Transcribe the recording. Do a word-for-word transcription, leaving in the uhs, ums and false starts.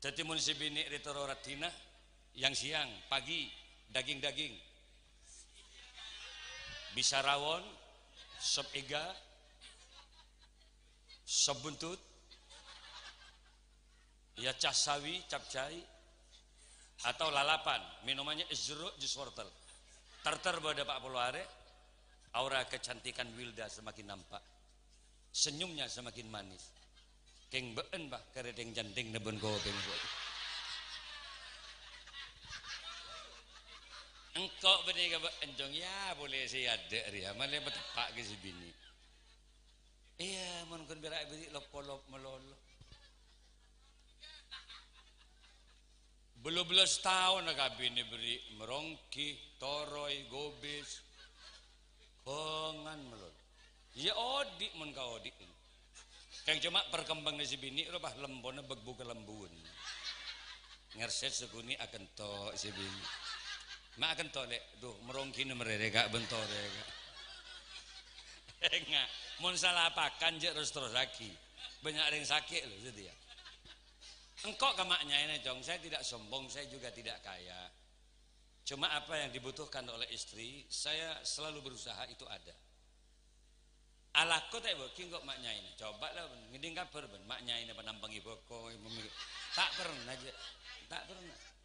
Dhâddhi mon sè binè' rè toro' raddhinna, yang siang, pagi, daging-daging. Bisa rawon, sop èghâ, sop buntut, ya cas sawi, capcay, atau lalapan, minumannya es jeruk, jus wortel. Ter-ter bâdâ pa' polo arè, aura kecantikan Wilda semakin nampak. Senyumnya semakin manis. Kèng bâ'en, Pak, karè dhing-candhing nebbhun kopèng, Bu. Engko' bânnè ka bâ'en, Cong, ya, polè sè adâ' rèya, malè pateppa' ka sè binè'. Iyâ, mon ghun pèra' bâri' lop-polop malolo. Bâllu bellâs taon akabinè bâri' maronggi, toroy, gobis. Bângan malolo. Iyâ, odi' mon ka odi'. Kèng coma perkembanganna sè binè' rowa lempona bâkbu kalambhuwân. Ngersèt sakonè' akento' sè binè'. Ma' akento', Lè'. Duh, maronggi nèmorè rè, Ka', bân torè, Ka'. Enga', mon sala pakan jhâ' ros-terrossaghi. Bânnya' rèng sakè' lho, satèya. Engko' ka ma' nyaèna, Cong, saya tidak sombong, saya juga tidak kaya. Cuma apa yang dibutuhkan oleh istri, saya selalu berusaha itu ada. Alako ta' èbâghi engko' ma' nyaèna. Coba la, bân, ngèdhing kabhâr, bân, ma' nyaèna panampangè bhâko, memi-, ta' pernah, jhâ'. Ta' pernah.